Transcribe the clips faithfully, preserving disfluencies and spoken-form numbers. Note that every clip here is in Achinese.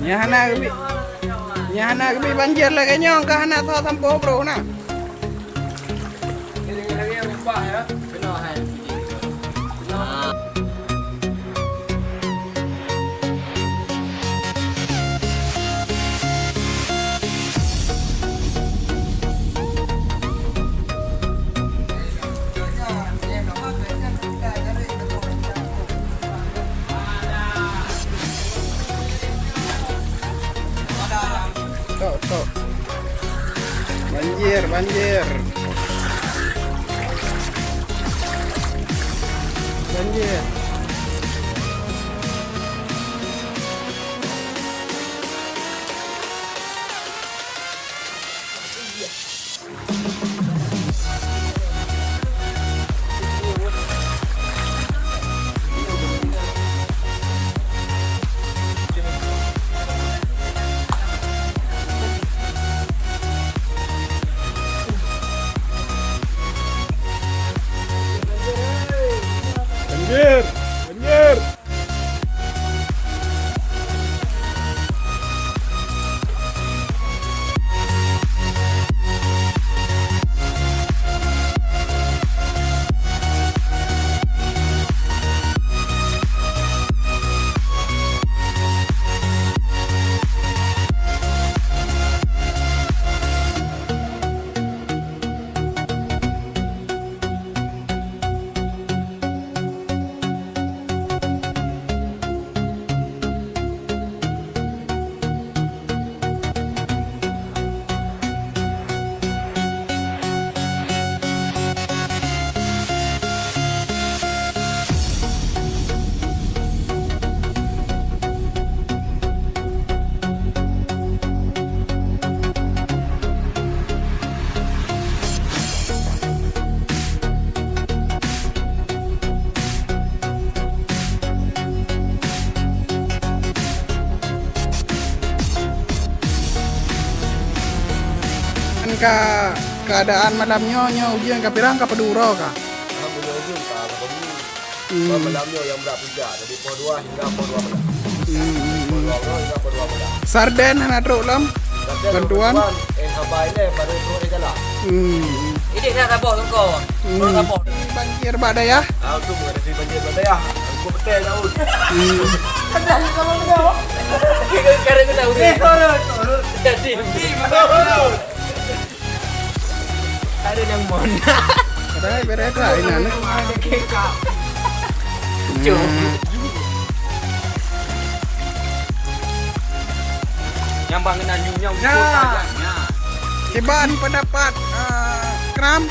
Nyang hana geubi, nyang hana geubi banjir lagèe nyoe ka hana soe sampoe broh na. Tok, tok. Banjir, banjir. Banjir. Banjir! Banjir! Ka, keuadaan malam nyoe, nyoe ujeuen ka pirang, ka padum uroe ka? Alhamdulillah, ujeuen ka, ka padum. Hmm. Malam nyoe nyang brat puncak, dari poh dua hingga poh dua belas. Hmm, hmm, hmm. Poh dua belas hingga poh dua belas. Sarden hana trok lom? Sarden bantuan? Bantuan, eh, sabai lé, baru trok di jalan. Hmm. Ini dah saboh sungkong. Hmm. Baru saboh. Banjir bak dayah? Ah, tu menghadapi banjir bak dayah. Aku betul, Daud. Hmm. Ada sama kau. Kita sekarang kita udah. Eh, turun, turun. Jadi. Turun. Ada yang mon. Padahal beres lah, ini anak. Ada kekak. Cuk. Nyang bang kena nyum nyum. Nah. Kiban pendapat, eh, Kram.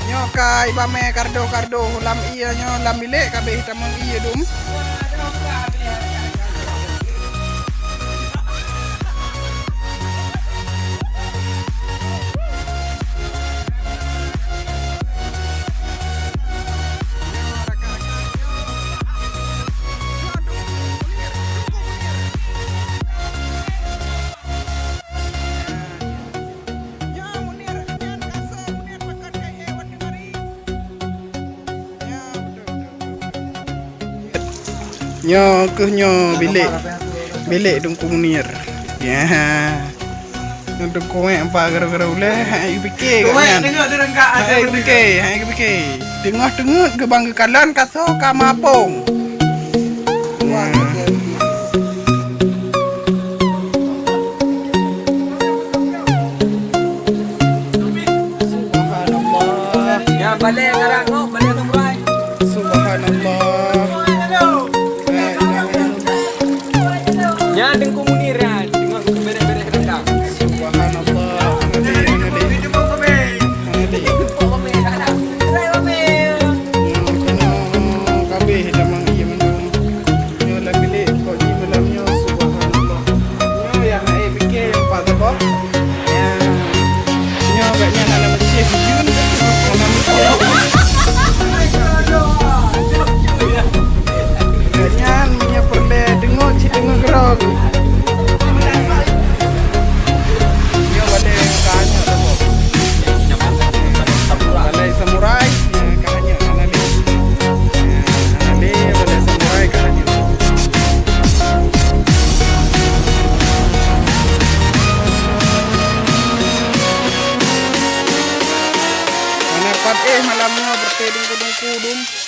Nyoe ka ibamé kardo-kardo lam ié nyoe lam bilék ka abéh tamong ié dum. Nyoe keuh nyoe bilék, bilék Teungku Munir. Ya. Nyoe Teungku Wek empa gara-gara ulèe, hai geupike. Hai geupike, hai geupike. Teungoh teungeut geubang geukalon kasoe ka mapong. Subhanallah. Ya, balèe sekarang, oh, balèe tu, Bray. Subhanallah. La ilaha illallah. Ya, Teungku Munir, ya. Tengok, beres-beres rendang. Subhanallah. Ngeri, ngeri. Ngeri. Nyoe, nyoe, kabeh dah manggil. Nyoe lam bilék, kok jih malam nyoe, subhanallah. Nyoe nyang hana pike, empat saboh. Ya. Nyoe agaknya hana meucéh, jijun, hana meucéh. Kudung-kudung.